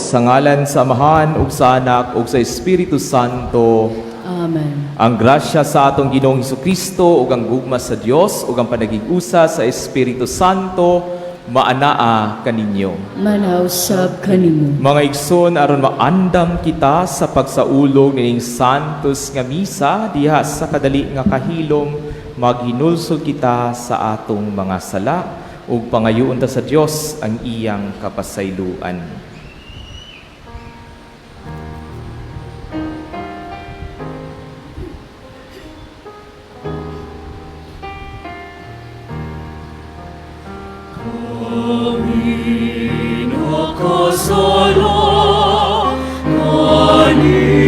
Sa ngalan sa Amahan ug sa Anak ug sa Espiritu Santo. Amen. Ang grasya sa atong Ginoong Kristo ug ang gugma sa Dios ug ang panagig-usa sa Espiritu Santo maanaa kaninyo. Manausab kanimo. Mga igsoon, aron maandam kita sa pagsaulog nining Santos nga Misa diha sa kadali nga kahilom, maghinulsol kita sa atong mga sala ug pangayoon ta sa Dios ang iyang kapasayloan. Kami nakasala kanimo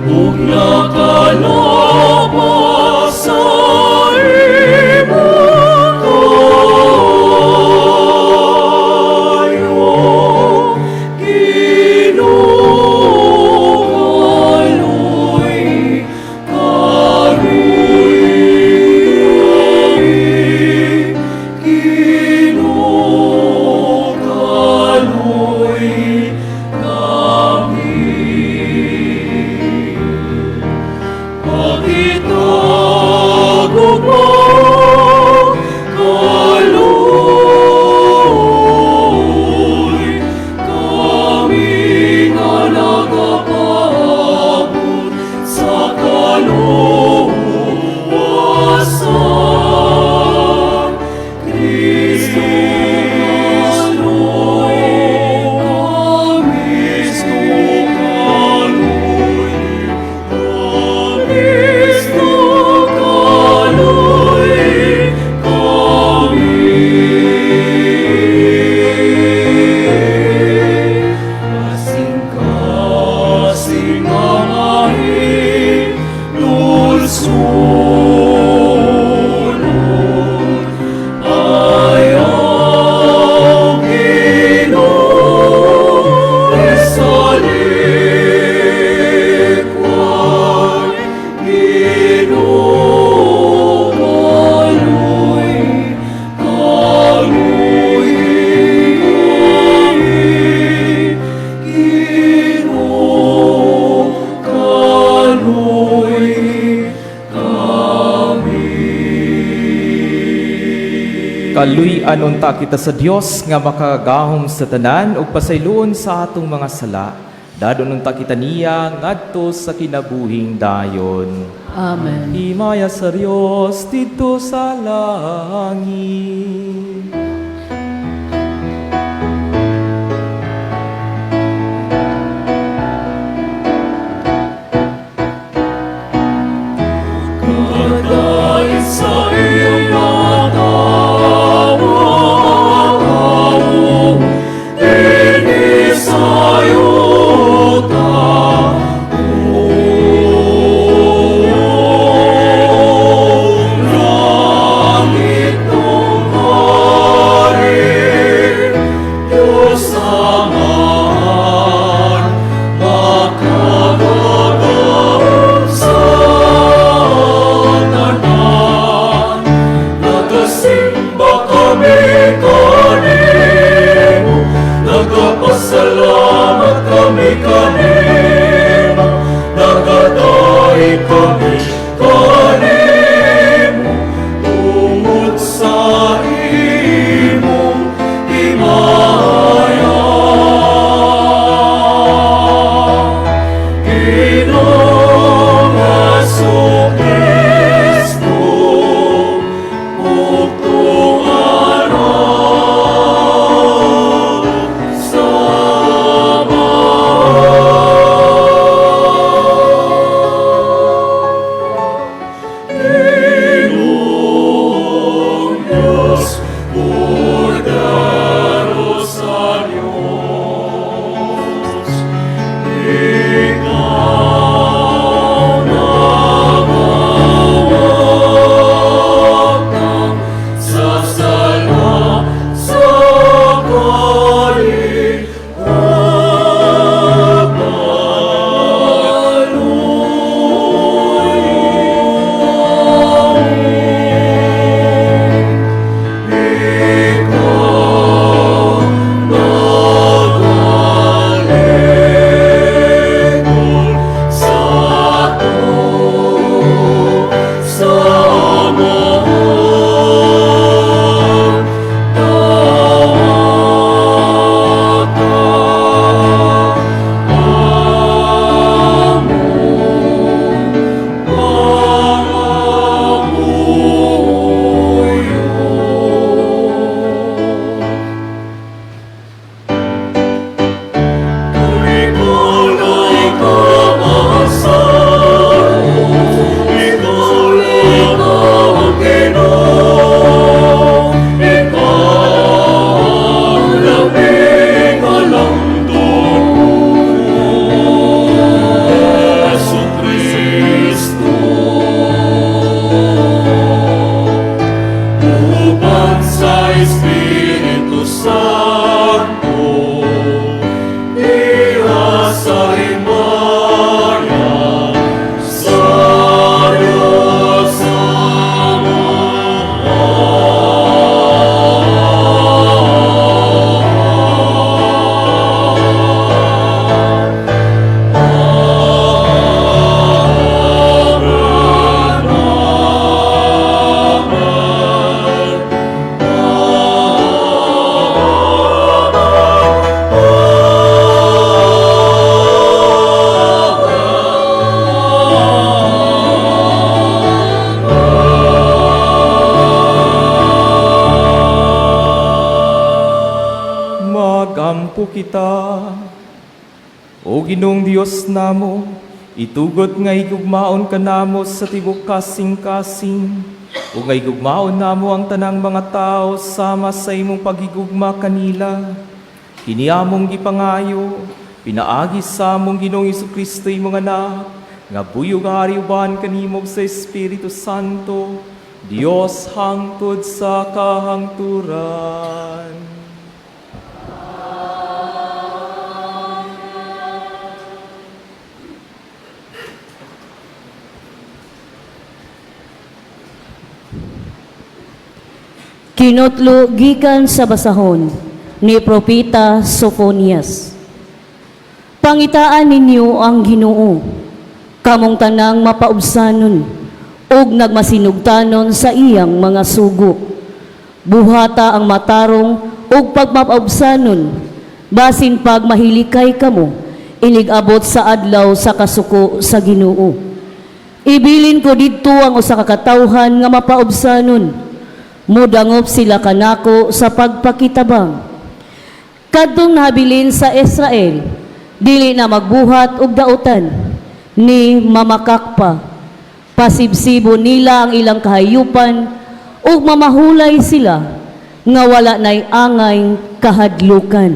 ug nakalapas sa imong kaayo. Ginoo, kaloy kami. Ginoo, kaloy kami. Pakitag og kaloy kami nga nagapaabot sa kaluwasan. Kristo, kaloy kami. Kristo, kaloy Kristo, kaloy kami. Kasing-kasing nga mahinulsolon, Ayaw, Ginoo, isalikway. Ginoo, kaloy kami. Ginoo, kaloy kami. Kaluy-an unta kita sa Dios nga makagagahom sa tanan ug pasayloon sa atong mga sala. Dadon unta kita niya ngadto sa kinabuhing dayon. Amen. Himaya sa Dios didto sa langit. Kadait sa iyong tawo, dinhi sa yuta. Ug langit. Magampo kita. O Ginoong Dios namo, itugot nga higugmaon ka namo sa tibok kasing-kasing, ug nga higugmaon namo ang tanang mga tao sama sa imong paghigugma kanila. Kini among gipangayo, pinaagi sa among Ginoong Kristo, imong anak, nga buhi ug hari uban kanimo sa Espiritu Santo, Dios hangtod sa kahangturan. Kinutlo gikan sa basahon ni Propeta Sofonias. Pangitaan ninyo ang Ginoo, kamong tanang mapaubsanon ug nagmasinugtanon sa iyang mga sugo. Buhata ang matarong ug pagmapaubsanon, basin pag mahilikay kamo, inig-abot sa adlaw sa kasuko sa Ginoo. Ibilin ko didto ang usa ka katawhan nga mapaubsanon. Mudangop sila kanako sa pagpakitabang. Kadtong nahabilin sa Israel, dili na magbuhat og dautan, ni mamakak pa. Pasibsibo nila ang ilang kahayupan ug mamahulay sila nga wala nay angay kahadlukan.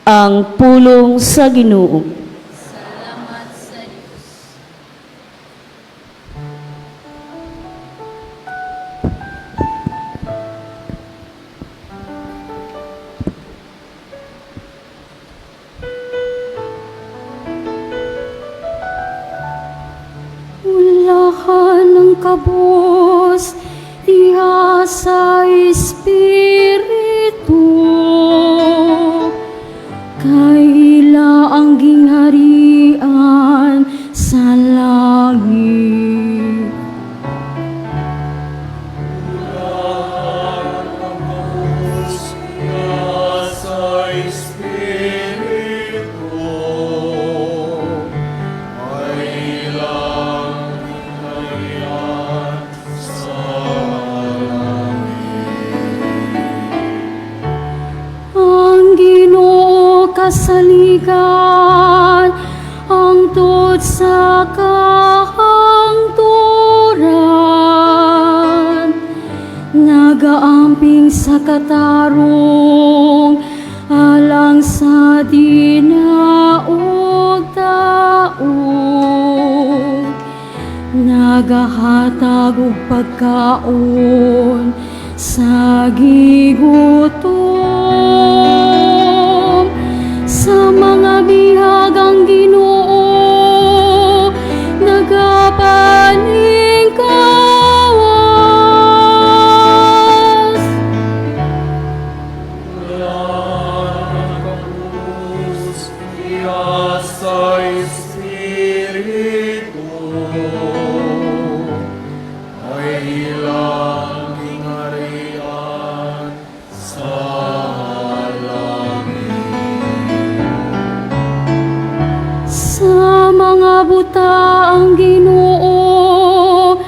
Ang pulong sa Ginoo. Salamat sa Diyos. Ulahan ang kabos diha sa Espiritu, kay ila ang gingharian sa langit. Sa Espiritu ay ilang gingharian sa langit. Ang Ginoo kasaligan hangtod sa kahangturan, nagaamping sa katarong alang sa dinaog taog, nagahatag og pagkaon sa gigutom. Sa mga bihag ang Ginoo nagapaningkawas. Iya sa Espiritu ay ilang gingharian sa langit. Sa mga buta ang Ginoo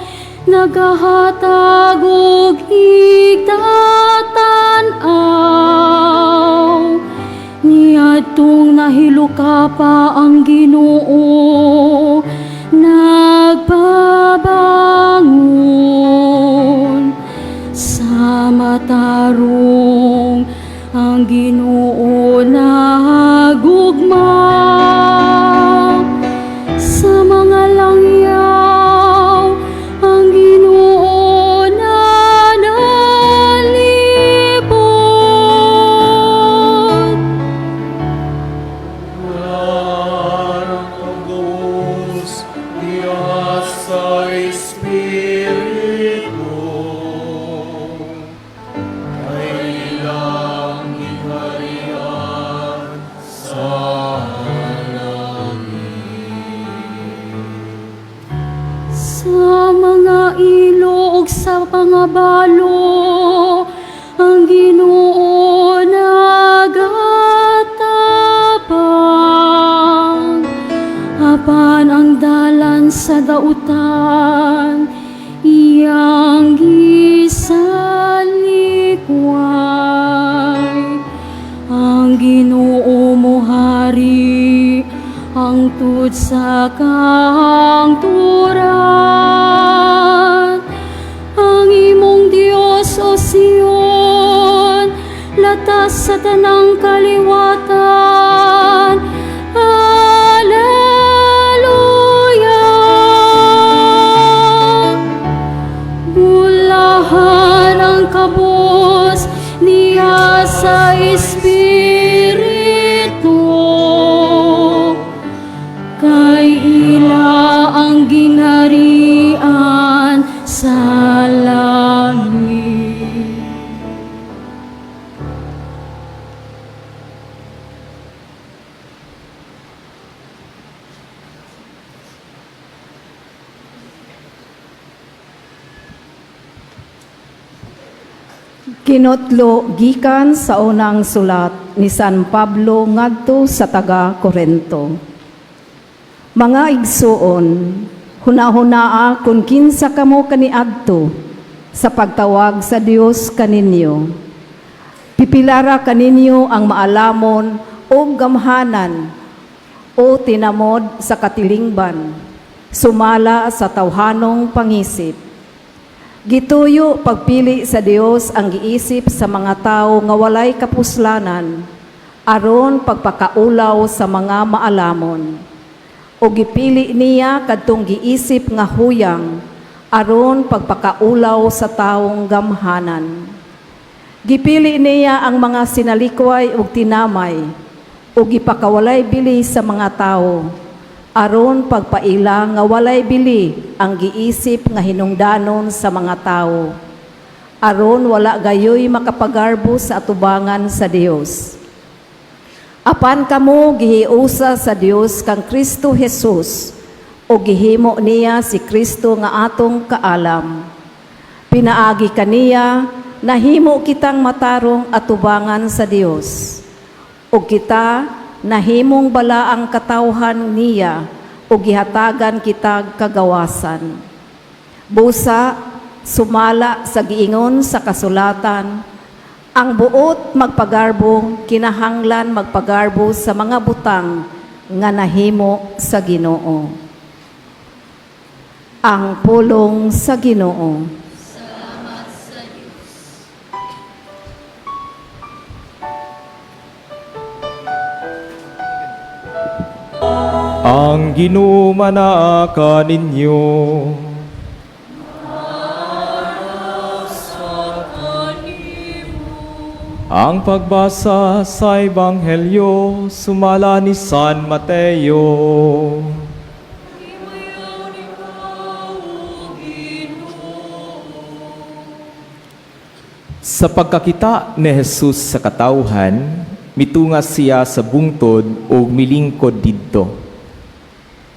nagahatag og higdatan-aw. Niadtong nahilukapa ang Ginoo nagpabangon. Sa matarong ang Ginoo nagugma. Sa mga langyaw ang Ginoo nanalipod. Ang kabus iya sa Espiritu ay ilang gingharian sa langit. Sa mga ilo ug sa mga balo ang Ginoo nagatabang, apan ang dalan sa dautan iyang gisalikway. Hangtod sa kahangturan. Ang imong Dios, O Sion, latas sa tanang kaliwatan. Alleluia. Bulahan ang kabos niya sa Espiritu, kay ila ang gingharian sa langit. Kinotlo gikan sa unang sulat ni San Pablo ngadto sa taga Korento. Mga igsuon, hunahunaa kung kinsa kamo kaniadto sa pagtawag sa Dios kaninyo. Pipilara kaninyo ang maalamon o gamhanan o tinamod sa katilingban, sumala sa tawhanong pangisip. Gituyo pagpili sa Dios ang giisip sa mga tao nga walay kapuslanan, aron pagpakaulaw sa mga maalamon. O gipili niya kadtong giisip nga huyang, aron pagpakaulaw sa taong gamhanan. Gipili niya ang mga sinalikway ug tinamay, ug gipakawalay bili sa mga tawo, aron pagpaila nga walay bili ang giisip nga hinungdanon sa mga tawo, aron wala gayoy makapagarbo sa atubangan sa Dios. Apan kamo gihiusa sa Dios kang Kristo Jesus, o gihimo niya si Kristo nga atong kaalam. Pinaagi kaniya nahimo kitang matarong atubangan sa Dios. O kita nahimong balaang katawhan niya o gihatagan kitag kagawasan. Busa sumala sa giingon sa kasulatan, ang buot magpagarbo kinahanglan magpagarbo sa mga butang nga nahimo sa Ginoo. Ang pulong sa Ginoo. Salamat sa Diyos. Ang Ginoo manaa kaninyo. Ang pagbasa sa Ebanghelyo sumala ni San Mateo. Sa pagkakita ni Jesus sa katawhan, mitunga siya sa bungtod ug milingkod didto.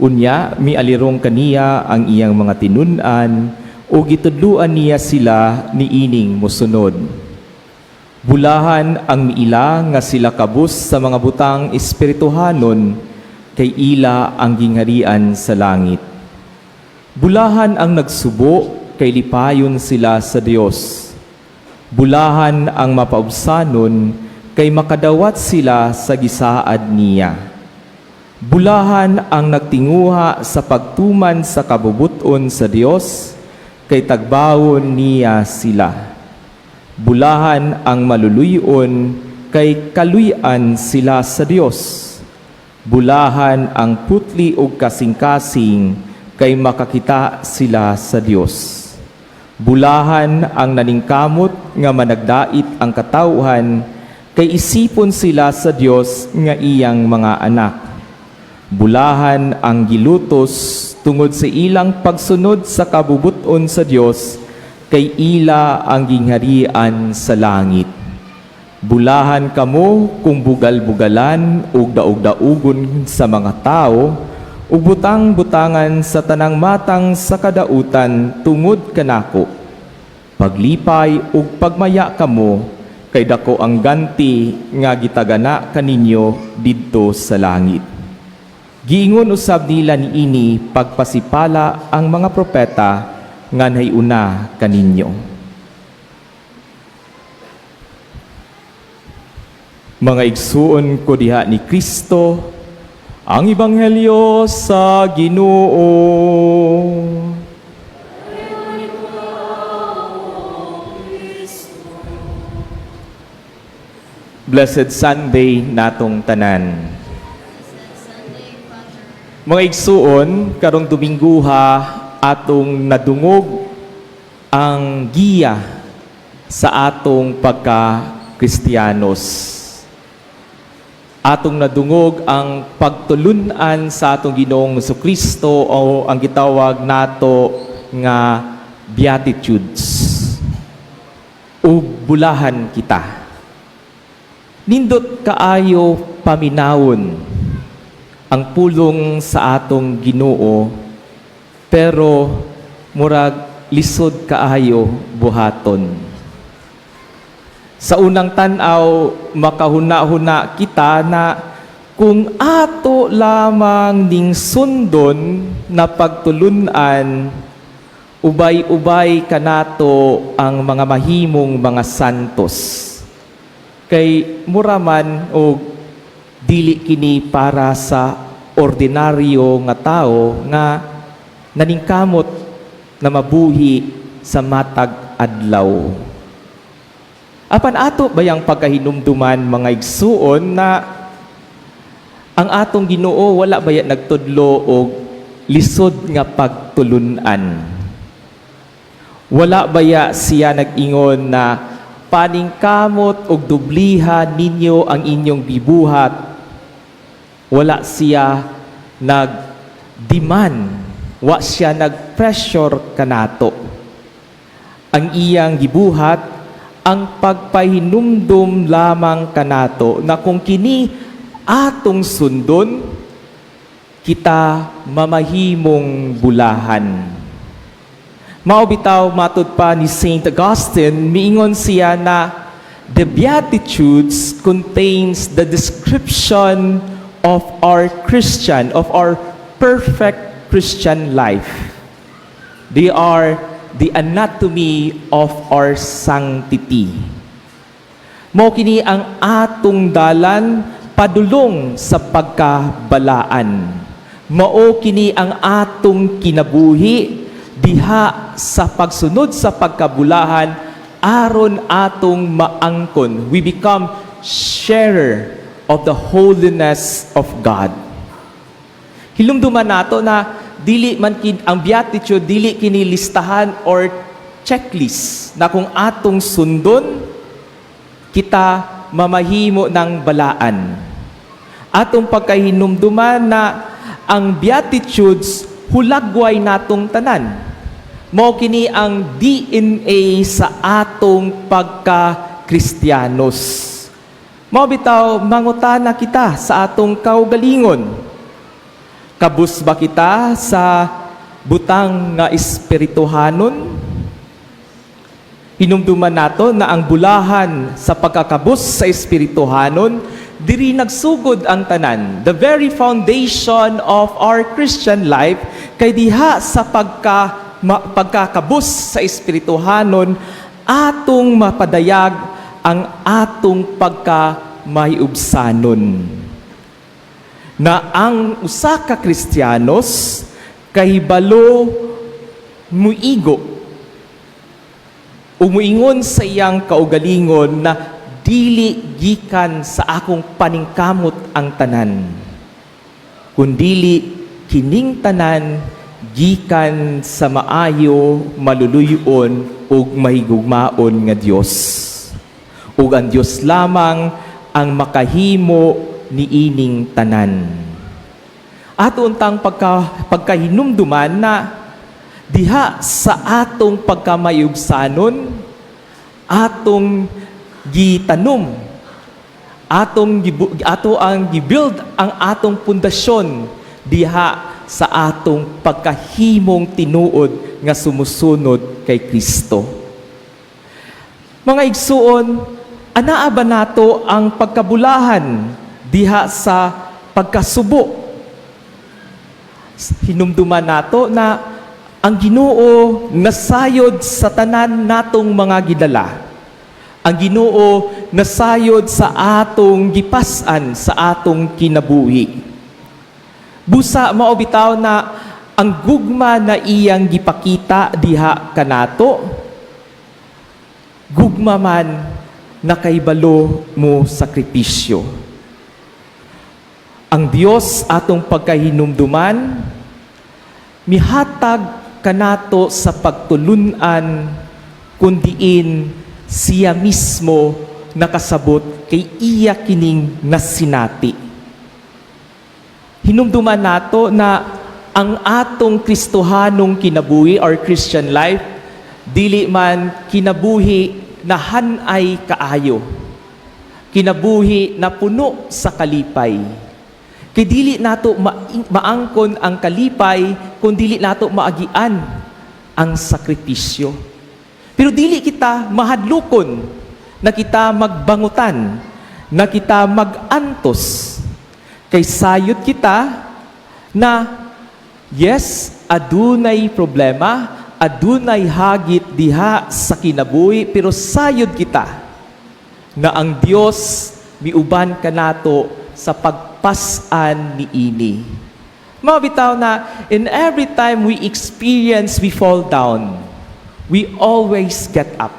Unya, mialirong kaniya ang iyang mga tinun-an ug gitudluan niya sila niining mosunod. Bulahan ang miila nga sila kabus sa mga butang espirituhanon kay ila ang gingharian sa langit. Bulahan ang nagsubo kay lipayon sila sa Dios. Bulahan ang mapaubsanon kay makadawat sila sa gisaad niya. Bulahan ang nagtinguha sa pagtuman sa kabubuton sa Dios kay tagbawon niya sila. Bulahan ang maluluyon kay kaluy-an sila sa Dios. Bulahan ang putli ug kasing-kasing kay makakita sila sa Dios. Bulahan ang naningkamot nga managdait ang katawhan kay isipon sila sa Dios nga iyang mga anak. Bulahan ang gilutos tungod sa ilang pagsunod sa kabubuton sa Dios kay ila ang gingharian sa langit. Bulahan kamo kung bugal-bugalan ug daog-daugon sa mga tao ug butang-butangan sa tanang matang sa kadautan tungod kanako. Paglipay ug pagmaya kamo kay dako ang ganti nga gitagana kaninyo didto sa langit. Giingon usab nila niini pagpasipala ang mga propeta nga nahiuna kaninyo. Mga igsuon ko diha ni Kristo, Ang Ebanghelyo sa Ginoo. Blessed Sunday natong tanan. Sunday, Father. Mga igsuon, karong Domingguha atong nadungog ang giya sa atong pagka-Kristiyanos. Atong nadungog ang pagtulunan sa atong Ginoong Kristo o ang gitawag nato nga Beatitudes. Ug bulahan kita. Nindot kaayo paminawon ang pulong sa atong Ginoo, pero murag lisod kaayo buhaton. Sa unang tan-aw, makahuna-huna kita na kung ato lamang ning sundon na pagtulunan, ubay-ubay kanato ang mga mahimong mga santos. Kay mura man og dili kini para sa ordinaryo nga tao nga naningkamot na mabuhi sa matag adlaw. Apan ato bayang pagkahinumduman, mga igsuon, na ang atong Ginoo wala baya nagtudlo og lisod nga pagtulunan? Wala baya siya nag-ingon na paningkamot og dubliha ninyo ang inyong gibuhat? Wala siya nag-demand, wa siya nag-pressure kanato. Ang iyang gibuhat, ang pagpahinumdum lamang kanato na kung kini atong sundon, kita mamahimong bulahan. Mao bitaw, matud pa ni Saint Augustine, miingon siya na the Beatitudes contains the description of our perfect Christian life. They are the anatomy of our sanctity. Mao kini ang atong dalan padulong sa pagkabalaan. Mao kini ang atong kinabuhi diha sa pagsunod sa pagkabulahan aron atong maangkon. We become sharer of the holiness of God. Hilumduman nato na dili man ang Beatitude, dili kini listahan or checklist na kung atong sundon, kita mamahimo ng balaan. Atong pagkahinumduman na ang Beatitudes hulagway natong tanan. Mao kini ang DNA sa atong pagka-Kristiyanos. Mao bitaw, mangutana kita sa atong kaugalingon. Kabus ba kita sa butang nga espirituhanon? Hinumduman nato na ang bulahan sa pagkakabus sa espirituhanon, diri nagsugod ang tanan. The very foundation of our Christian life kay diha sa pagkakabus sa espirituhanon atong mapadayag ang atong pagka-mahiubsanon. Na ang usa ka Kristiyanos kahibalo muigo, umuingon sa iyang kaugalingon na dili gikan sa akong paningkamot ang tanan, kundili kining tanan gikan sa maayo, maluluyon ug mahigugmaon nga Dios. Ug ang Dios lamang ang makahimo niining tanan. Ato untang pagkahinumduman na diha sa atong pagkamayugsanon, atong gitanom, ato ang gibuild ang atong pundasyon diha sa atong pagkahimong tinuod nga sumusunod kay Kristo. Mga igsuon, anaa ba nato ang pagkabulahan diha sa pagkasubo? Hinumduman nato na ang Ginoo nasayod sa tanan natong mga gidala. Ang Ginoo nasayod sa atong gipas-an sa atong kinabuhi. Busa mao bitaw na ang gugma na iyang gipakita diha kanato, gugma man na kahibalo mo sakripisyo. Ang Dios, atong pagkahinumduman, mihatag kanato sa pagtulunan kung diin siya mismo nakasabot kay iya kining nasinati. Hinumduman nato na ang atong Kristohanong kinabuhi or Christian life dili man kinabuhi na hanay kaayo. Kinabuhi na puno sa kalipay. Kay dili nato maangkon ang kalipay kung dili nato maagian ang sakripisyo. Pero dili kita mahadlukon na kita magbangutan, na kita magantos. Kay sayod kita na yes, adunay problema, adunay hagit diha sa kinabuhi, pero sayod kita na ang Dios miuban kanato sa pagpas-an niini. Mao bitaw na in every time we experience, we fall down, we always get up.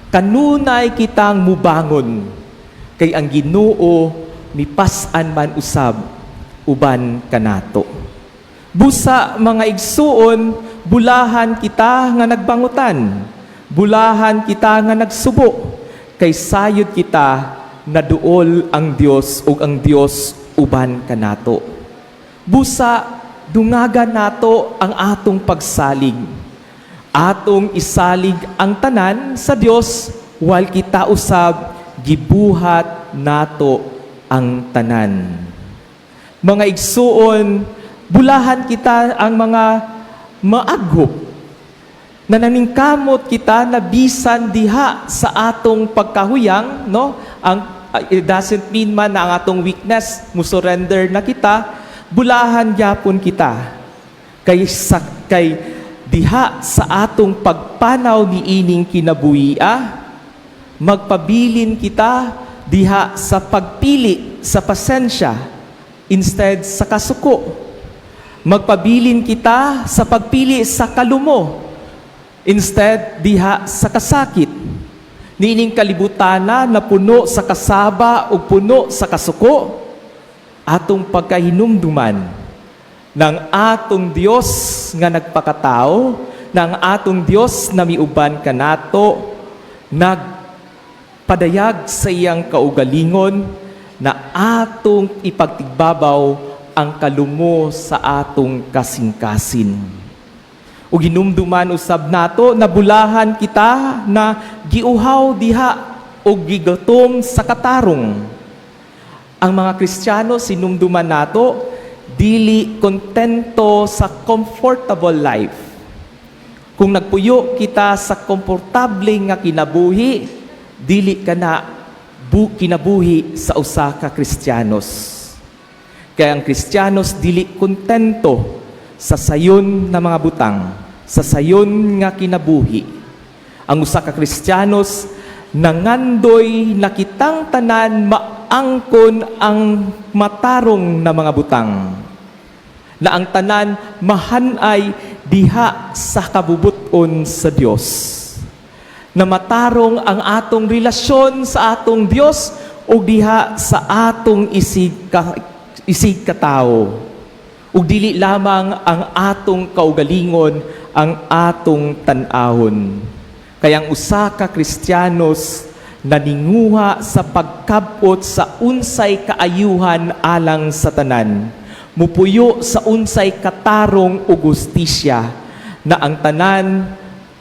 Kanunay kitang mubangon kay ang Ginoo mipas-an man usab uban kanato. Busa, mga igsuon, bulahan kita nga nagbangutan, bulahan kita nga nagsubo, kay sayod kita na duol ang Dios ug ang Dios uban kanato. Busa dungagan nato ang atong pagsalig. Atong isalig ang tanan sa Dios while kita usab gibuhat nato ang tanan. Mga igsuon, bulahan kita ang mga maaghop na naningkamot kita na bisan diha sa atong pagkahuyang, no? Ang it doesn't mean man na ang atong weakness mo surrender na kita. Bulahan gyapon kita kay diha sa atong pagpanaw niining kinabuhia, magpabilin kita diha sa pagpili sa pasensya instead sa kasuko. Magpabilin kita sa pagpili sa kalumo instead diha sa kasakit. Niining kalibutana na puno sa kasaba ug puno sa kasuko, atong pagkahinumduman ng atong Dios nga nagpakatao, ng atong Dios na miuban kanato, nagpadayag sa iyang kaugalingon na atong ipagtigbabaw ang kalumo sa atong kasing-kasin. Ug hinumduman usab nato na bulahan kita na giuhaw diha o gigatom sa katarong. Ang mga Kristiyano, sinumduman nato, dili kontento sa comfortable life. Kung nagpuyo kita sa komportable nga kinabuhi, dili ka na kinabuhi sa usa ka Kristiyanos. Kaya ang Kristiyanos dili kontento sa sayon na mga butang, sa sayon nga kinabuhi. Ang usa ka Kristiyanos nangandoy na kitang tanan maangkon ang matarong na mga butang, na ang tanan mahanay diha sa kabubuton sa Dios. Na matarong ang atong relasyon sa atong Dios o diha sa atong isig katawo. Ug dili lamang ang atong kaugalingon ang atong tan-awon. Kaya ang usa ka Kristiyanos naninguha sa pagkabot sa unsay kaayuhan alang sa tanan. Mupuyo sa unsay katarong ug hustisya na ang tanan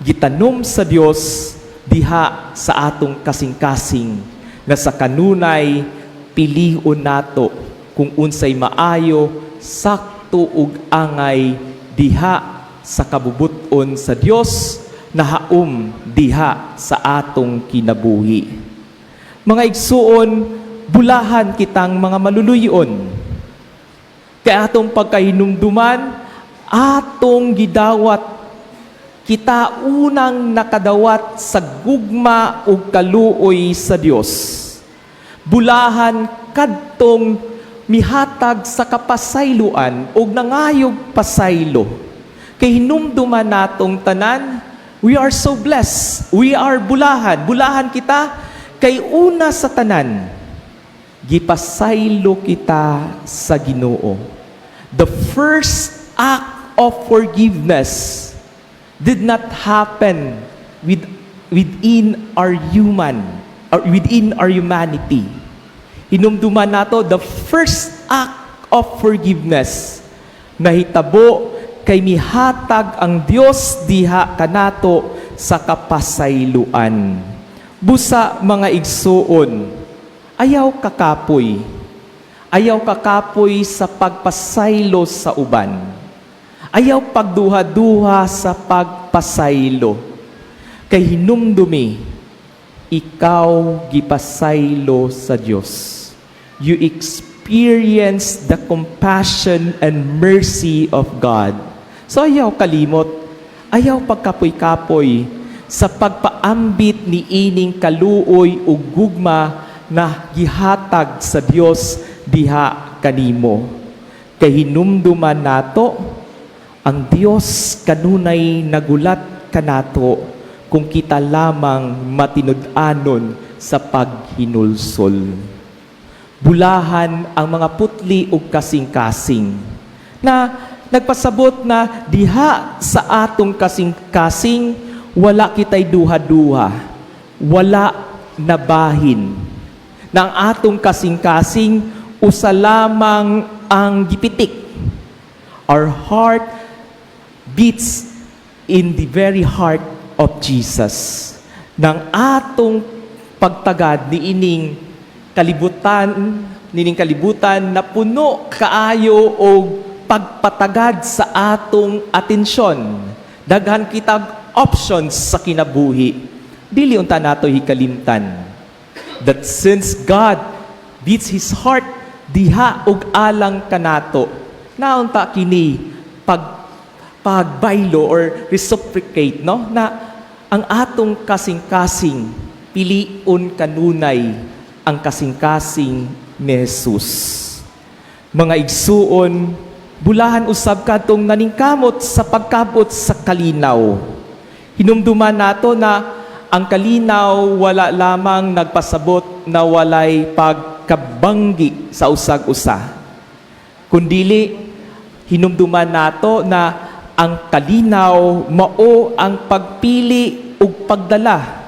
gitanom sa Dios diha sa atong kasing-kasing na sa kanunay pilion nato kung unsay maayo, sakto ug angay diha sa kabubuton sa Dios na haom diha sa atong kinabuhi. Mga igsuon, bulahan kitang mga maluluyon. Kay atong pagkahinumduman, atong gidawat, kita unang nakadawat sa gugma ug kaluoy sa Dios. Bulahan kadtong mihatag sa kapasayloan ug nangayog pasaylo. Kay hinumduman natong tanan, we are so blessed. We are bulahan. Bulahan kita kay una sa tanan, gipasaylo kita sa Ginoo. The first act of forgiveness did not happen within our human or within our humanity. Hinumduman nato, the first act of forgiveness nahitabo kay mihatag ang Dios diha kanato sa kapasayloan. Busa, mga igsuon, ayaw kakapoy. Ayaw kakapoy sa pagpasaylo sa uban. Ayaw pagduha-duha sa pagpasaylo. Kay hinumdumi, ikaw gipasaylo sa Dios. You experience the compassion and mercy of God. So ayaw kalimot, ayaw pagkapoy-kapoy sa pagpaambit ni ining kaluoy ug gugma na gihatag sa Dios diha kanimo. Kay hinumduman nato, ang Dios kanunay nagulat kanato kung kita lamang matinud-anon sa paghinulsol. Bulahan ang mga putli ug kasing-kasing na nagpasabot na diha sa atong kasing-kasing wala kitay duha-duha, wala nabahin. Na ang atong kasing-kasing usa lamang ang gipitik. Our heart beats in the very heart of Jesus. Nang atong pagtagad niining kalibutan na puno kaayo og pagpatagad sa atong atensyon. Daghan kitag options sa kinabuhi. Dili unta nato hikalimtan that since God beats His heart diha og alang kanato, naunta kini pagbaylo or reciprocate, no, na ang atong kasing-kasing piliun kanunay ang kasing-kasing ni Jesus. Mga igsuon, bulahan usab kadtong naningkamot sa pagkabot sa kalinaw. Hinumduman nato na ang kalinaw wala lamang nagpasabot na walay pagkabanggi sa usag-usa. Kundili, hinumduman nato na ang kalinaw mao ang pagpili ug pagdala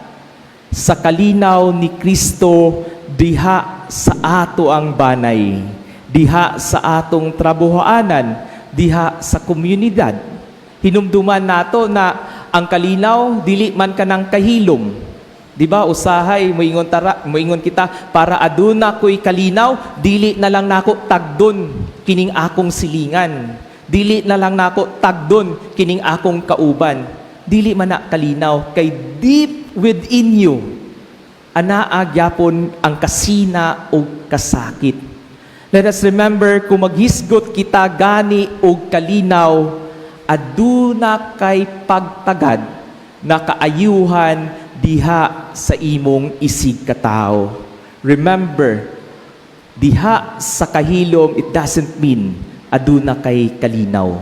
sa kalinaw ni Kristo diha sa ato ang banay, diha sa atong trabuhoanan, diha sa komunidad. Hinumduman nato na ang kalinaw dili man kanang kahilom. Di ba usahay moingon tara, moingon kita, para aduna ko'y kalinaw, dili na lang nako tagdon kining akong silingan. Dili na lang nako tagdon kining akong kauban. Dili man na kalinaw kay deep within you anaa gyapon ang kasina o kasakit. Let us remember, kung maghisgot kita gani og kalinaw, aduna kay pagtagad na kaayuhan diha sa imong isig katawo. Remember, diha sa kahilom, it doesn't mean aduna kay kalinaw.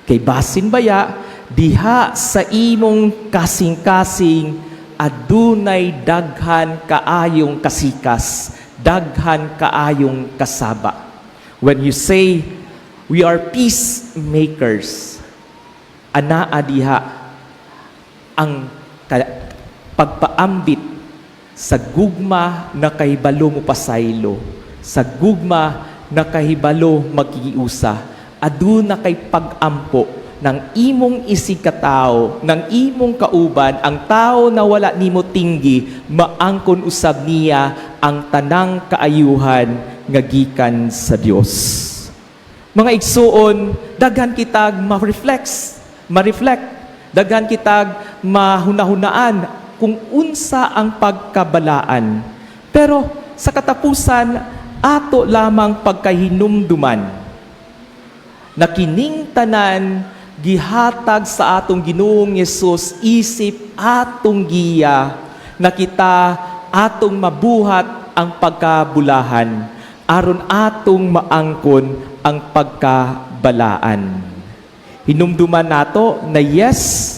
Kay basin baya, diha sa imong kasing-kasing, adunay daghan kaayong kasikas, daghan kaayong kasaba. When you say, "We are peacemakers," anaa diha ang pagpaambit sa gugma na kahibalo mo pasaylo, sa gugma na kahibalo magkikiusa, aduna kay pag-ampo ng imong isig katao, ng imong kauban, ang tao na wala nimo tinggi, maangkon usab niya ang tanang kaayuhan nga gikan sa Dios. Mga igsuon, daghan kitag ma-reflect, daghan kitag mahunahunaan kung unsa ang pagkabalaan. Pero sa katapusan, ato lamang pagkahinumduman na kining tanan gihatag sa atong Ginoong Hesus isip atong giya na kita atong mabuhat ang pagkabulahan. aron atong maangkon ang pagkabalaan. Hinumduman nato na yes,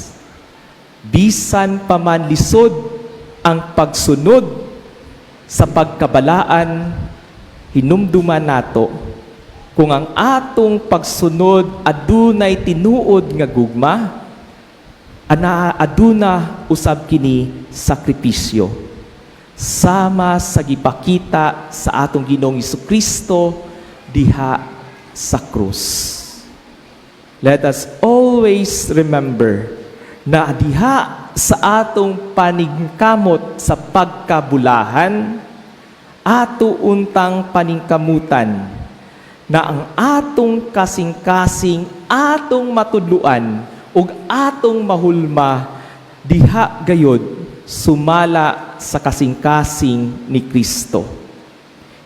bisan pa man lisod ang pagsunod sa pagkabalaan, hinumduman nato kung ang atong pagsunod adunay tinuod nga gugma, ana aduna usab kini sakripisyo sama sa gipakita sa atong Ginoong Kristo diha sa krus. Let us always remember na diha sa atong paningkamot sa pagkabulahan, ato untang paningkamutan na ang atong kasing-kasing, atong matudluan ug atong mahulma diha gayod sumala sa kasing-kasing ni Kristo.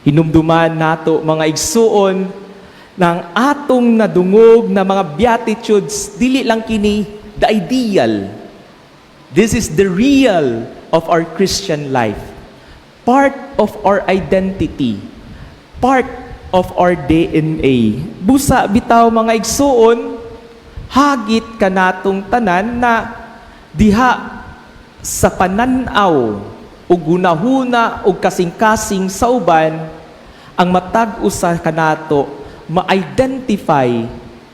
Hinumduman nato, mga igsuon, ng atong nadungog na mga Beatitudes, dili lang kini the ideal. This is the real of our Christian life. Part of our identity. Part of our DNA. Busa bitaw, mga igsuon, hagit kanatong tanan na diha sa pananaw ug hunahuna ug kasing-kasing sa uban, ang matag usa kanato ma-identify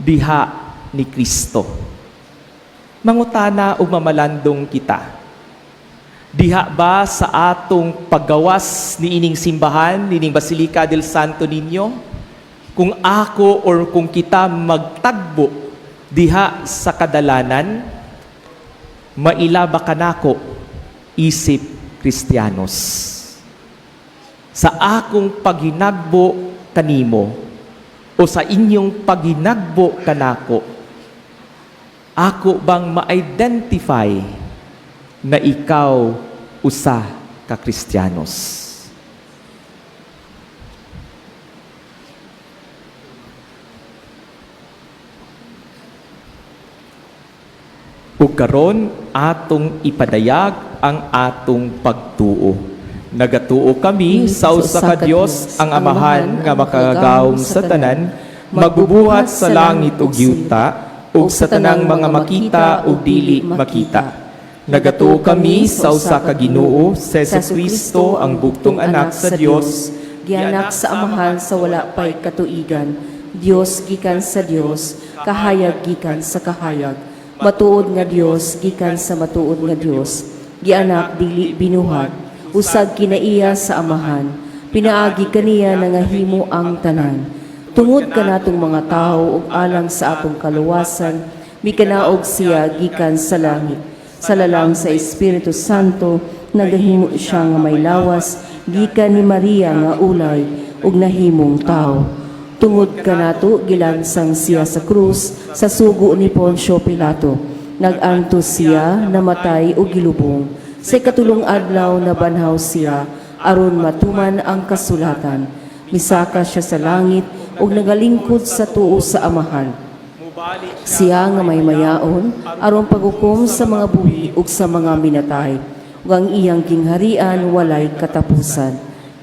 diha ni Kristo. Mangutana ug mamalandong kita. Diha ba sa atong paggawas niining simbahan, niining Basilica del Santo Niño, kung ako or kung kita magtagbo diha sa kadalanan, maila ba kanako isip Kristiyanos? Sa akong paghinagbo kanimo o sa inyong paghinagbo kanako, ako bang ma-identify na ikaw usa ka Kristiyanos? Ug karon atong ipadayag ang atong pagtuo. Nagatuo kami sa usa ka Dios, ang Amahan nga makagagahom sa tanan, magbubuhat sa langit ug yuta, ug sa tanang mga makita ug dili makita. Nagatuo kami sa usa ka Ginoo, sa Kristo, ang bugtong anak sa Dios, gianak sa Amahan sa wala pay katuigan, Dios gikan sa Dios, kahayag gikan sa kahayag, matuod nga Dios gikan sa matuod nga Dios, gianak dili binuhat, usag kinaiya sa Amahan, pinaagi kaniya nangahimo ang tanan. Tungod kanatong mga tawo ug alang sa atong kaluwasan, mikanaog siya gikan sa langit. Sa lalang sa Espiritu Santo, nagahimo siya nga may lawas gikan ni Maria nga ulay ug nahimong tawo. Tungod kanato gilansang siya sa krus sa sugo ni Poncio Pilato. Nag-antos siya, namatay ug gilubong. Sa ikatulong adlaw nabanhaw siya aron matuman ang kasulatan. Misaka siya sa langit ug nagalingkod sa tuo sa Amahan. Siya nga may mayaon aron paghukom sa mga buhi ug sa mga minatay, ug ang iyang gingharian walay katapusan.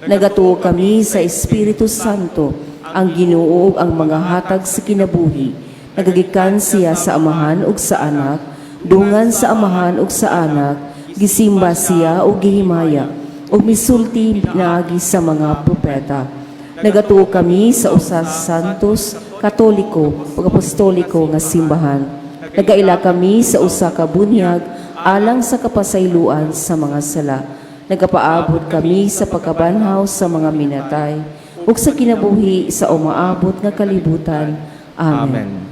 Nagatuo kami sa Espiritu Santo, ang Ginoo ug ang mga hatag sa kinabuhi. Nagagikan siya sa Amahan ug sa Anak, dungan sa Amahan ug sa Anak, gisimba siya ug gihimaya, ug misulti pinaagi sa mga propeta. Nagatuo kami sa usa santos, katoliko ug apostoliko nga simbahan. Nagaila kami sa usa ka bunyag alang sa kapasayloan sa mga sala. Nagapaabot kami sa pagkabanhaw sa mga minatay ug sa kinabuhi sa umaabot nga kalibutan. Amen.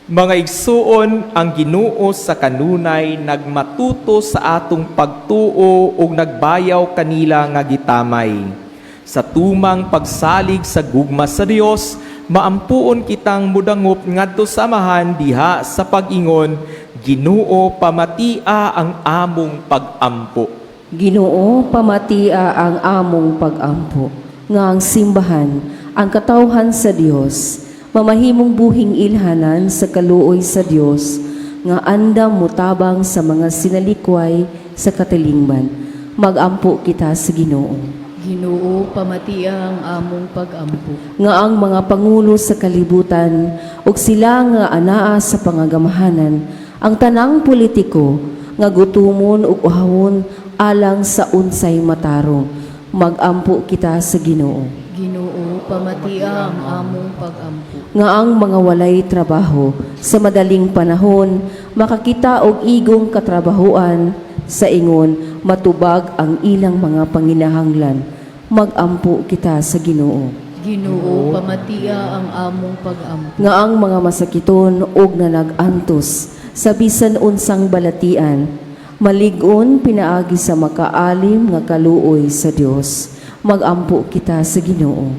Mga igsuon, ang Ginoo sa kanunay nagmatuto sa atong pagtuo ug nagbayaw kanila nga gitamay. Sa tumang pagsalig sa gugma sa Dios, maampuon kitang mudangop ngadto sa Amahan diha sa pag-ingon, Ginoo, pamatia ang among pag-ampo. Ginoo, pamatia ang among pag-ampo, nga ang simbahan, ang katawhan sa Dios, mamahimong buhing ilhanan sa kaluoy sa Dios, nga andam mutabang sa mga sinalikway sa katilingban. Magampo kita sa Ginoo. Ginoo, pamatia ang among pagampo. Nga ang mga pangulo sa kalibutan ug sila nga anaa sa pangagamahanan, ang tanang politiko nga gutumon ug uhawon alang sa unsay matarong, magampo kita sa Ginoo. Ginoo, pamatia ang among pagampo. Nga ang mga walay trabaho sa madaling panahon makakita og igong katrabahoan sa ingon matubag ang ilang mga panginahanglan, magampo kita sa Ginoo. Ginoo, pamatia ang among pagampo. Nga ang mga masakiton og nanag-antos sa bisan unsang balatian malig-on pinaagi sa makaalim nga kaluoy sa Dios, magampo kita sa Ginoo.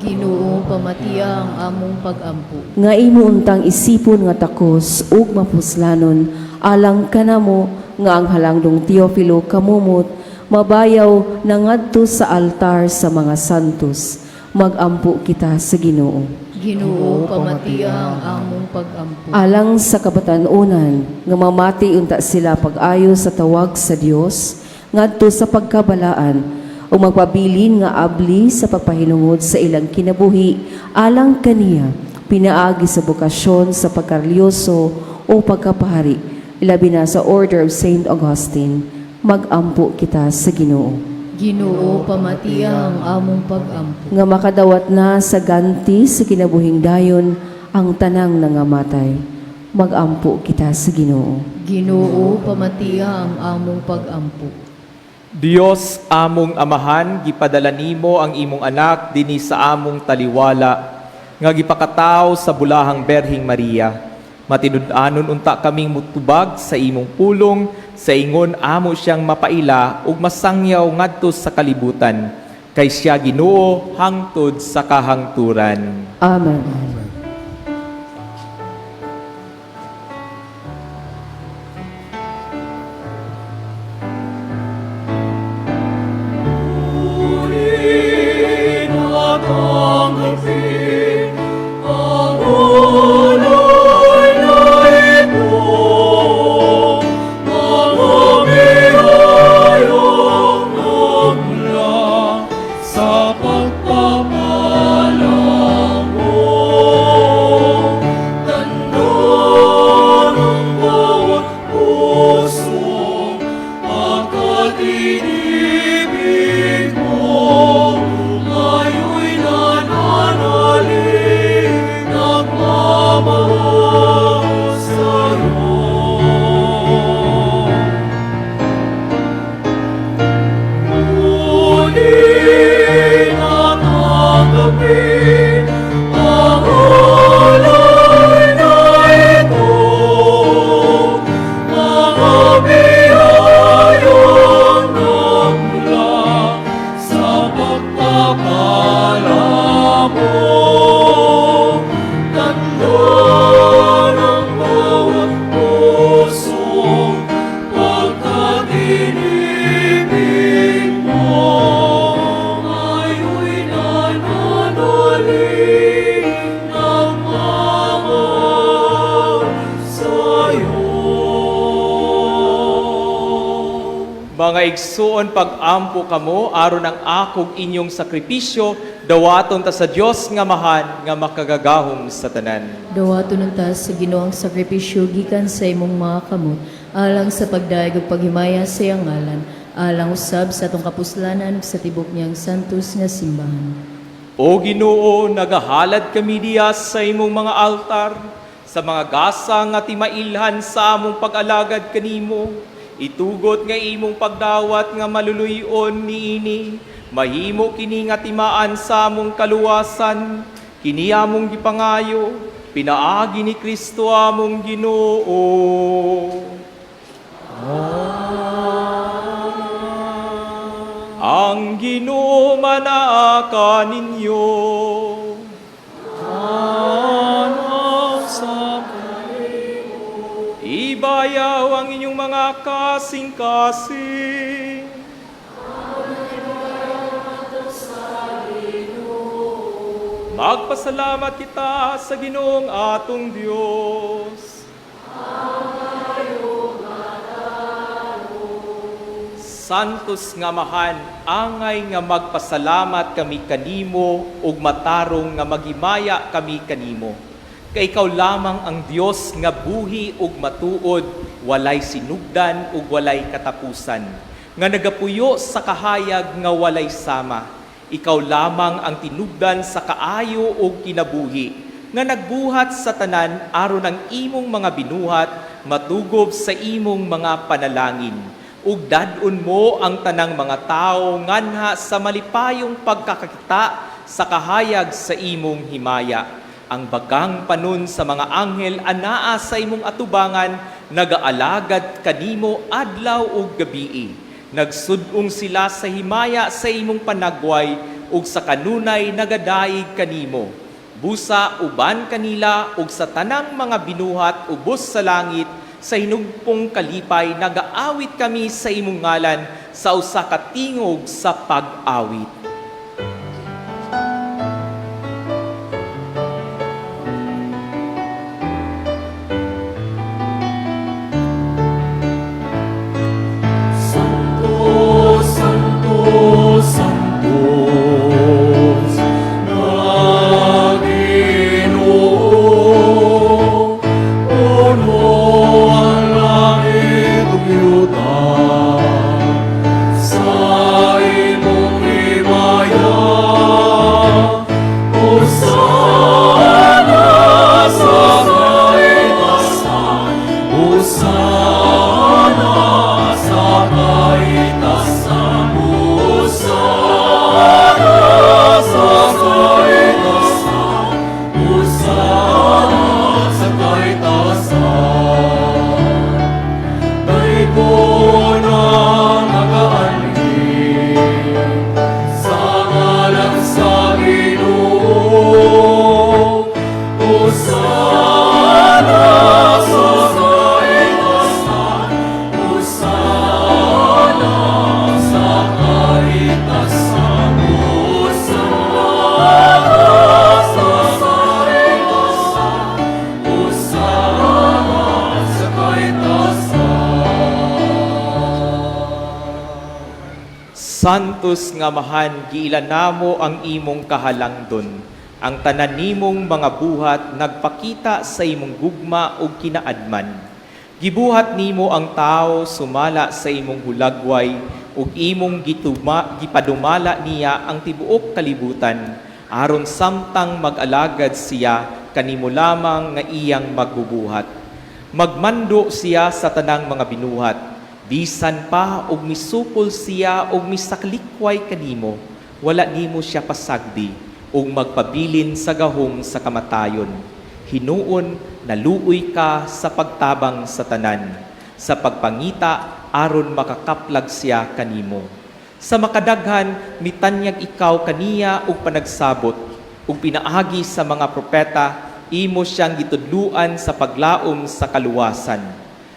Ginoo, pamatia ang among pagampo. Nga imo untang isipon nga takos ug mapuslanon alang kanamo nga ang halangdong Teofilo kamumot mabayaw nangadto sa altar sa mga santos, magampo kita sa Ginoo. Ginoo, pamatia ang among pagampo. Alang sa kabatan-onan nga mamati unta sila pag-ayo sa tawag sa Dios ngadto sa pagkabalaan ug magpabilin nga abli sa pagpahinungod sa ilang kinabuhi alang kaniya pinaagi sa bokasyon sa pagkarelhiyoso o pagkapari, ilabi na sa Order of Saint Augustine, magampo kita sa Ginoo. Ginoo, pamatia ang among pagampo. Nga makadawat na sa ganti sa kinabuhing dayon ang tanang nangamatay, magampo kita sa Ginoo. Ginoo, pamatia ang among pagampo. Dios among Amahan, gipadala nimo ang imong anak dinhi sa among taliwala nga gipakataw sa bulahang Berhing Maria. Matinud-anon unta kaming mutubag sa imong pulong sa ingon amo siyang mapaila ug masangyaw ngadto sa kalibutan. Kay siya Ginoo hangtod sa kahangturan. Amen. Purihin at tanggapin ang alay na ito, mga biyayang nagmula sa pagpapala mo. Tanda ng bawat puso, pagkat inibig mo, ngayon'y nananalig, nagmamahal sa'yo. Kunin at tanggapin ang alay na ito, mga biyayang nagmula sa pagpapala mo. Tanda ng bawat puso, pagkat inibig mo, ngayon'y nananalig, nagmamahal sa'yo. Mga igsuon, pag-ampo kamo aron ang akog inyong sakripisyo dawaton ta sa Dios nga Amahan nga makagagahom sa tanan. Dawaton unta sa Ginoo ang sakripisyo gikan sa imong mga kamot alang sa pagdayeg ug paghimaya sa iyang ngalan, alang usab sa atong kapuslanan ug sa tibok niyang santos nga simbahan. O Ginoo, nagahalad kami diya sa imong mga altar, sa mga gasa nga timailhan sa among pag-alagad kanimo. Itugot nga imong pagdawat nga maluluyon niini, mahimo kini nga timaan sa among kaluwasan, kini among gipangayo, pinaagi ni Kristo among Ginoo. Ang Ginoo manaa kaninyo. Sa Ibayaw ang inyong mga kasing-kasing. Magpasalamat kita sa Ginoong atong Dios. Santos nga Amahan, angay nga magpasalamat kami kanimo ug matarong nga maghimaya kami kanimo. Kay ikaw lamang ang Dios nga buhi ug matuod, walay sinugdan ug walay katapusan, nga nagapuyo sa kahayag nga walay sama. Ikaw lamang ang tinubdan sa kaayo ug kinabuhi, nga nagbuhat sa tanan aron ang imong mga binuhat matugob sa imong mga panalangin. Ug dad-on mo ang tanang mga tawo nganha sa malipayong pagkakakita sa kahayag sa imong himaya. Ang bagang panon sa mga anghel anaa sa imong atubangan, nagaalagad kanimo adlaw ug gabii. Nagsud-ong sila sa himaya sa imong panagway ug sa kanunay nagadaig kanimo. Busa uban kanila ug sa tanang mga binuhat ubos sa langit, sa hinugpong kalipay nagaawit kami sa imong ngalan sa usa ka tingog sa pag-awit. Santo, Santo, Santo, na Ginoo, puno ang langit ug yuta sa imong himaya. Hosana sa kaitasan, Hosana sa kaitasan, Hosana sa kaitasan, Hosana sa kaitasan. Daygon ang nagaanhi sa ngalan sa Ginoo. Hosana sa kaitasan, Hosana sa kaitasan, Hosana sa kaitasan, Hosana sa kaitasan. Santos nga Amahan, giila namo ang imong kahalangdon. Ang tanan nimong mga buhat nagpakita sa imong gugma ug kinaadman. Gibuhat nimo ang tao sumala sa imong hulagway ug imong gipadumala niya ang tibuok kalibutan aron samtang mag-alagad siya kanimo lamang nga iyang magbubuhat. Magmando siya sa tanang mga binuhat, bisan pa og misupol siya og misaklikway kanimo, wala nimo siya pasagdi ug magpabilin sa gahom sa kamatayon. Hinuon, naluoy ka sa pagtabang sa tanan, sa pagpangita aron makakaplag siya kanimo. Sa makadaghan mitanyag ikaw kaniya og panagsabot, ug pinaagi sa mga propeta imo siyang gitudluan sa paglaom sa kaluwasan.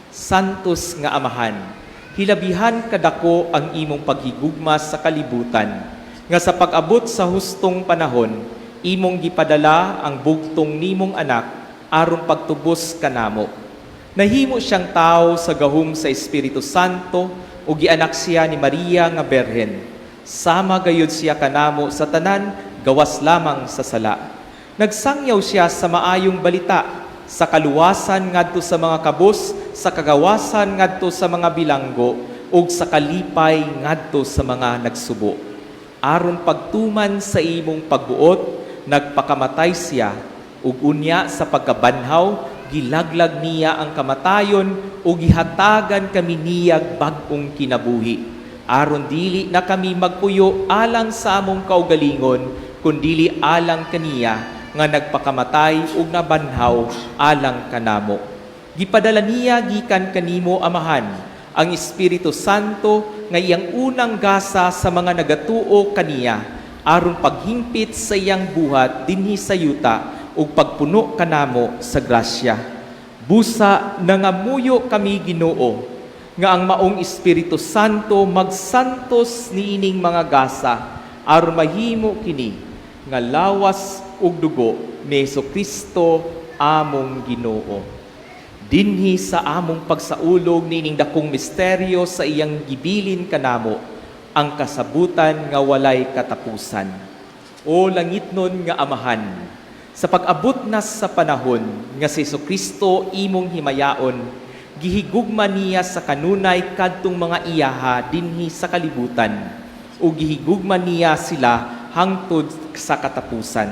Santos nga Amahan, hilabihan kadako ang imong paghigugma sa kalibutan, nga sa pag-abot sa hustong panahon, imong gipadala ang bugtong nimong anak aron pagtubos kanamo. Nahimo siyang tao sa gahom sa Espiritu Santo ug gianak siya ni Maria nga Berhen. Sama gayud siya kanamo sa tanan, gawas lamang sa sala. Nagsangyaw siya sa maayong balita, sa kaluwasan ngadto sa mga kabos, sa kagawasan ngadto sa mga bilanggo, ug sa kalipay ngadto sa mga nagsubo. Aron pagtuman sa imong pagbuot, nagpakamatay siya, ug unya sa pagkabanhaw, gilaglag niya ang kamatayon ug gihatagan kami niyag bag-ong kinabuhi. Aron dili na kami magpuyo alang sa among kaugalingon, kundili alang kaniya nga nagpakamatay ug nabanhaw alang kanamo. Gipadala niya gikan kanimo, Amahan, ang Espiritu Santo nga iyang unang gasa sa mga nagatuo kaniya aron paghingpit sa iyang buhat dinhi sa yuta ug pagpuno kanamo sa grasya. Busa nangamuyo kami, Ginoo, nga ang maong Espiritu Santo magsantos niining mga gasa aron mahimo kini nga lawas ug dugo ni Hesukristo among Ginoo. Dinhi sa among pagsaulog niining dakong misteryo sa iyang gibilin kanamo, ang kasabutan nga walay katapusan. O langitnon nga Amahan, sa pag-abot na sa panahon nga si Kristo imong himayaon, gihigugma niya sa kanunay kadtong mga iyaha dinhi sa kalibutan, ug gihigugma niya sila hangtod sa katapusan.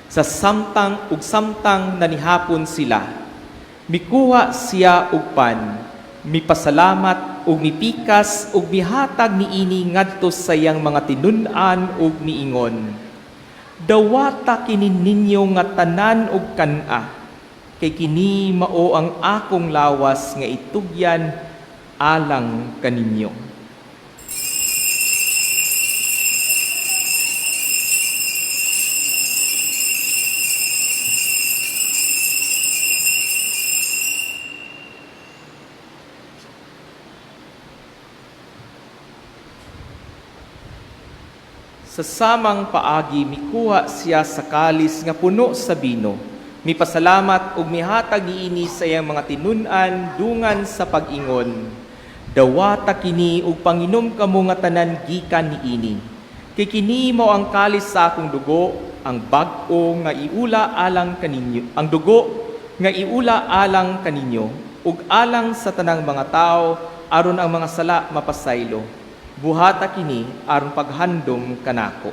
Sa samtang ug samtang nanihapon sila, mikuha siya og pan, mipasalamat ug mipikas ug mihatag niini ngadto sa iyang mga tinun-an ug miingon, "Dawata kini ninyo nga tanan og kan-a, kay kini mao ang akong lawas nga itugyan alang kaninyo." Sa samang paagi mikuha siya sa kalis nga puno sa bino, mipasalamat ug mihatag niini sa iyang mga tinun-an dungan sa pag-ingon, "Dawata kini ug panginom kamo nga tanan gikan niini, kay kini mao ang kalis sa akong dugo, ang bag-o nga iula alang kaninyo, ang dugo nga iula alang kaninyo ug alang sa tanang mga tawo aron ang mga sala mapasaylo. Buhata kini aron paghandom kanako."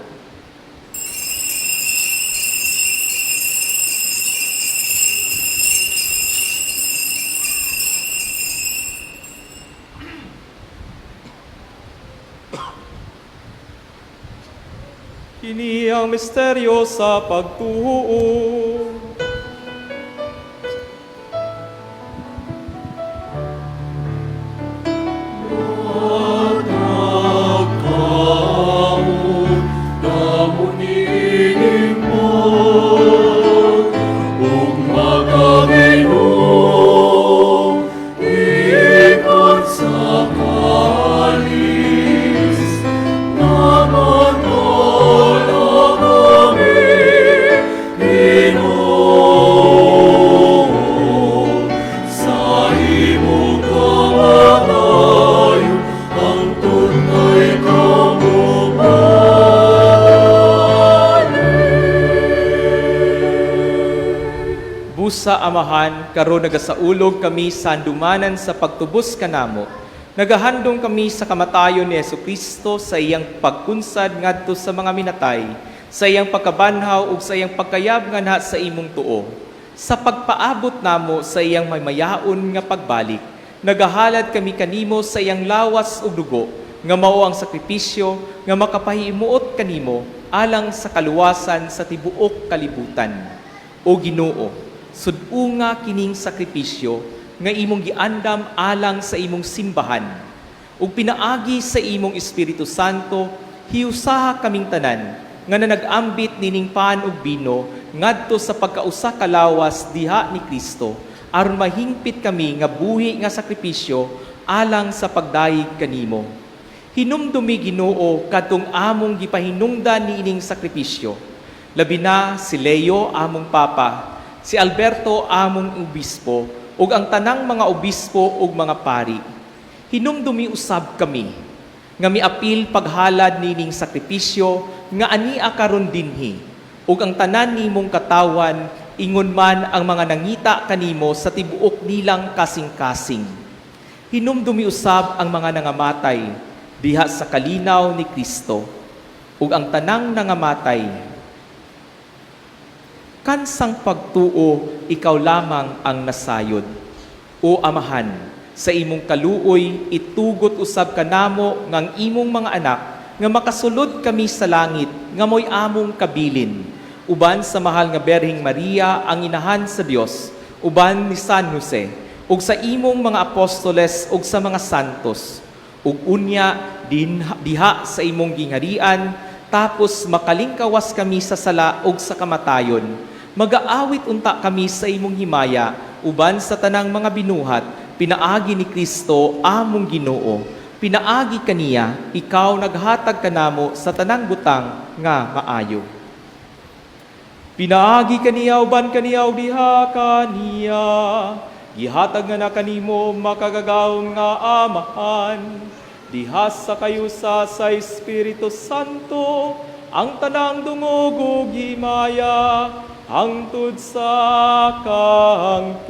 Kini ang misteryo sa pagtuo. Busa Amahan, karon nagasaulog kami sa handumanan sa pagtubos kanamo. Nagahandom kami sa kamatayon ni Hesukristo sa iyang pagkunsad ngadto sa mga minatay, sa iyang pagkabanhaw ug sa iyang pagkayab nganha sa imong tuo. Sa pagpaabot namo sa iyang maymayaon nga pagbalik, nagahalad kami kanimo sa iyang lawas ug dugo, nga mao ang sakripisyo nga makapahimuot kanimo alang sa kaluwasan sa tibuok kalibutan. O Ginoo, sud-unga kining sakripisyo nga imong giandam alang sa imong simbahan ug pinaagi sa imong Espiritu Santo, hiusaha kaming tanan nga nanag-ambit nining pan ug bino ngadto sa pagkausa ka lawas diha ni Kristo, aron mahingpit kami nga buhi nga sakripisyo alang sa pagdayeg kanimo. Hinumdumi, Ginoo, kadtong among gipahinungdan niining sakripisyo, labi na si Leo among Papa, si Alberto among obispo, ug ang tanang mga obispo ug mga pari. Hinumdumi usab kami nga miapil paghalad nining sakripisyo nga ania karon dinhi, ug ang tanan nimong katawan, ingon man ang mga nangita kanimo sa tibuok nilang kasing-kasing. Hinumdumi usab ang mga nangamatay diha sa kalinaw ni Kristo, ug ang tanang nangamatay kansang pagtuo ikaw lamang ang nasayod. O Amahan, sa imong kaluoy itugot usab kanamo ngang imong mga anak nga makasulod kami sa langit nga mo'y among kabilin, uban sa mahal nga Berhing Maria ang inahan sa Dios, uban ni San Jose, ug sa imong mga apostoles ug sa mga santos, ug unya din diha sa imong gingharian, tapos makalingkawas kami sa sala ug sa kamatayon. Magaawit unta kami sa imong himaya uban sa tanang mga binuhat, pinaagi ni Kristo among Ginoo. Pinaagi kaniya ikaw naghatag kanamo sa tanang butang nga maayo. Pinaagi kaniya, uban kaniya, ug diha kaniya, Gihatag nga na kanimo makagagahom nga Amahan, diha sa kayusa sa Espiritu Santo, ang tanang dungog ug himaya, hangtod sa kahangturan.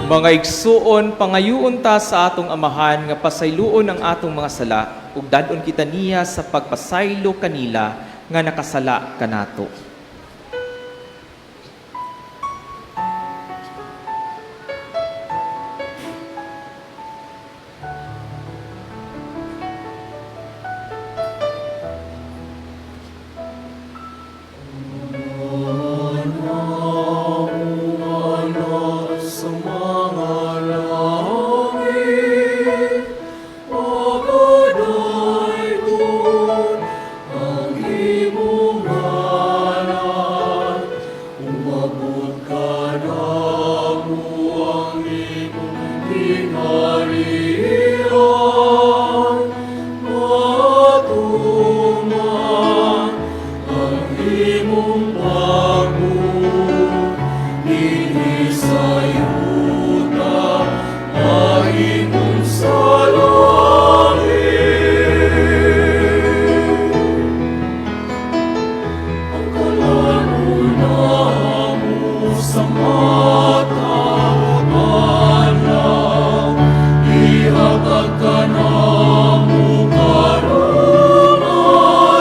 Mga igsuon, pangayuon ta sa atong amahan nga pasayloon ang atong mga sala ug dad-on kita niya sa pagpasaylo kanila nga nakasala kanato. Sa mga langit, pagadaygon ang imong ngalan. Umabot ka namo ang imong gingharian. Matuman ang imong pagbuot dinhi sa yuta, mahimong sa langit. Ang kalan-on namo sa matag adlaw, ihatag kanamo karong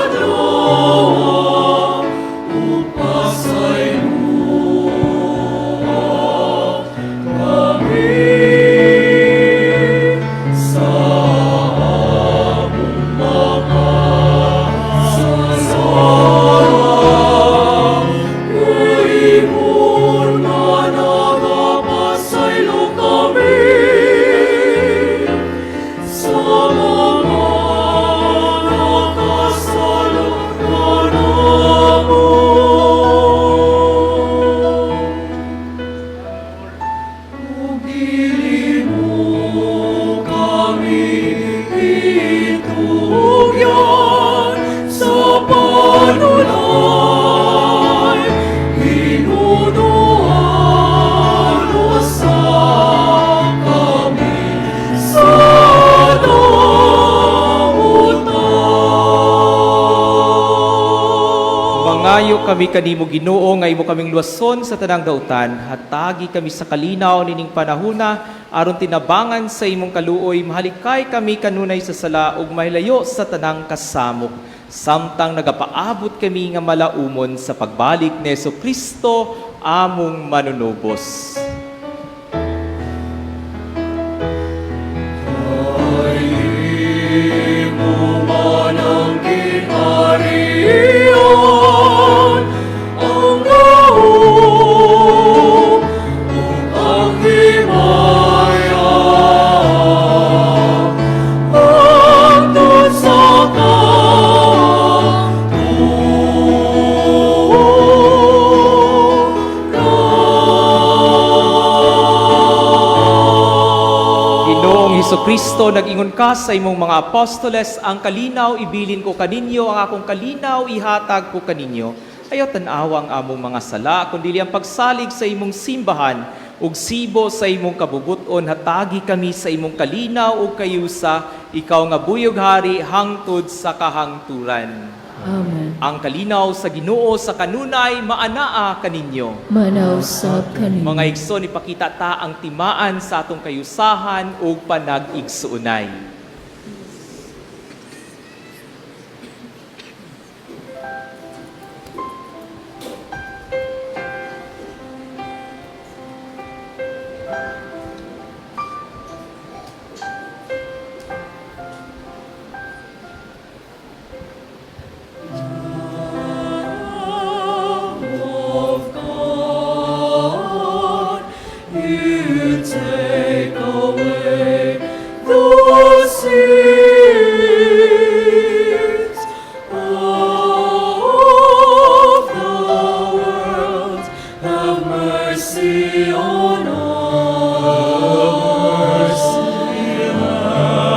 adlaw, ug pasayloa kami sa among mga sala. Ingon nga nagapasaylo kami sa mga nakasala kanamo. Ug dili mo kami itugyan sa panulay, hinudohan usa kami sa dautan. Mangayo kami kanimo Ginoo nga imo kaming luwason sa tanang dautan, hatagi kami sa kalinaw nining panahuna aron tinabangan sa imong kaluoy mahalikay kami kanunay sa sala ug mahilayo sa tanang kasamok samtang nagapaabot kami nga malaumon sa pagbalik ni Kristo among manunubos. Ay imo man ang gingharian, ang gahom, ug ang himaya, hangtod sa kahangturan. Ginoong Kristo, nag-ingon ka sa imong mga apostoles, ang kalinaw ibilin ko kaninyo, ang akong kalinaw ihatag ko kaninyo. Ayaw tan-awa ang among mga sala, kundi ang pagsalig sa imong simbahan, ug sibo sa imong kabubuton, hatagi kami sa imong kalinaw ug kayusa, ikaw nga buyog hari hangtod sa kahangturan. Amen. Ang kalinaw sa Ginoo sa kanunay maanaa kaninyo. Manaw sab kaninyo. Mga igsoon, ipakita ta ang timaan sa atong kayusahan ug panag-igsuonay. Sins of the world, have mercy on us.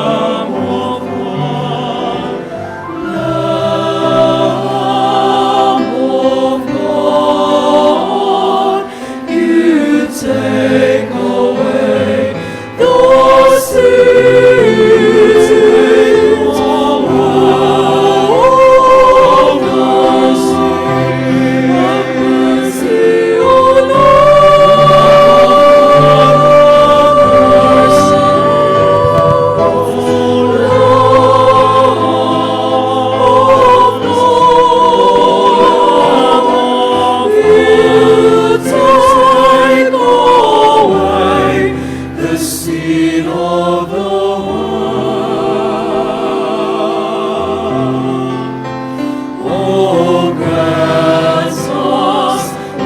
Lamb of God, Lamb of God, you take away the sins of the Have mercy on us. O Lamb of God, you take away the sin of the world.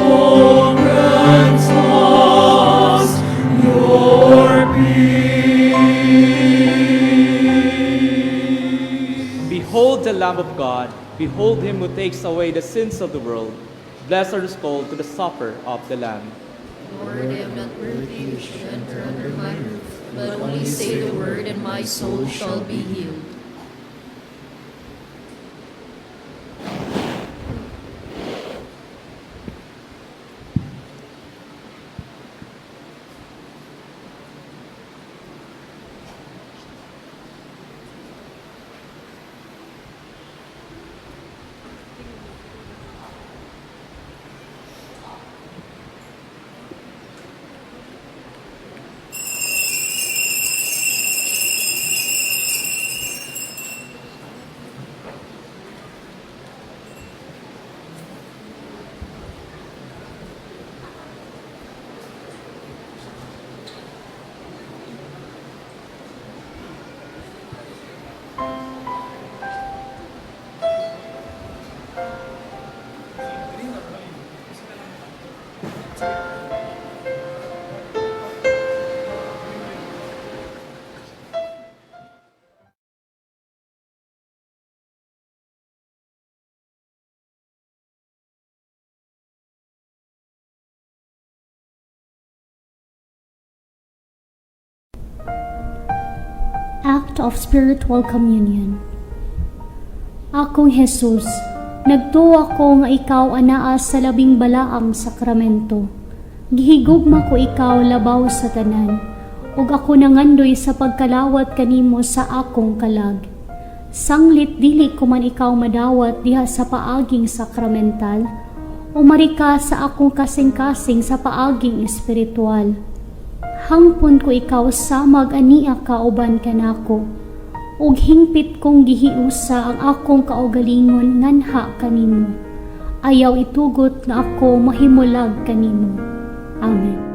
Oh, grant us your peace. Behold the Lamb of God. Behold him who takes away the sins of the world. Blessed are those called to the supper of the Lamb. Lord, I am not worthy you should enter under my roof, but only say the word, and my soul shall be healed. Act of Spiritual Communion. Akong Jesus, nagtuwa ko nga ikaw anaa sa labing balaang sakramento. Gihigugma ko ikaw labaw sa tanan, ug ako nangandoy sa pagkalawat kanimo sa akong kalag. Sanglit dili ko man ikaw madawat diha sa paaging sakramental, umari ka sa akong kasing-kasing sa paaging espiritual. Hangpon ko ikaw samag ania kauban kanako. Ug hingpit kong gihiusa ang akong kaugalingon nganha kanimo. Ayaw itugot nga ako mahimulag kanimo. Amen.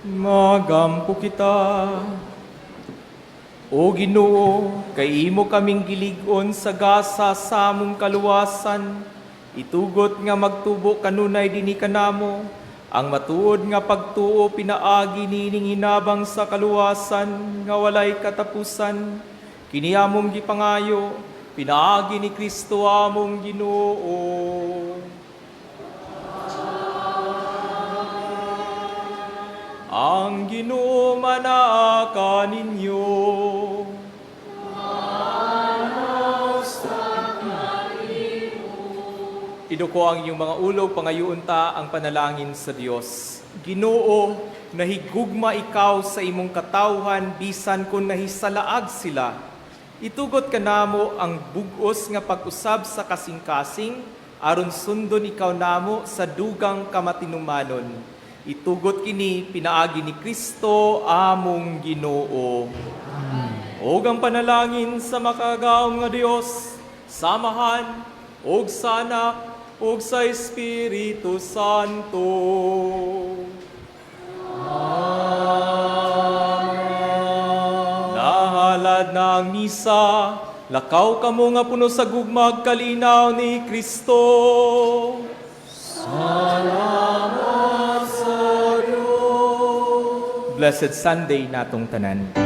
Magampo kita. O Ginoo, kay imo kaming gilig-on sa gasa sa among kaluwasan. Itugot nga magtubo kanunay dinhi kanamo ang matuod nga pagtuo pinaagi niining hinabang sa kaluwasan nga walay katapusan. Kini among gipangayo pinaagi ni Kristo among Ginoo. Ang Ginoo manaa kaninyo. Iduko ang iyong mga ulo, pangayuon ta ang panalangin sa Dios. Ginoo, nahigugma ikaw sa imong katawhan bisan kung nahisalaag sila. Itugot kanamo ang bugos nga pag-usab sa kasing-kasing aron sundon ikaw namo sa dugang kamatinumanon. Itugot kini pinaagi ni Kristo among Ginoo. Og ang panalangin sa makagagahom nga Dios, sa Amahan, ug sa Anak, ug sa Espiritu Santo. Amen. Nahalad na ang misa, lakaw kamo nga puno sa gugma ug kalinaw ni Kristo. Salamat sa Diyos. Blessed Sunday natong tanan.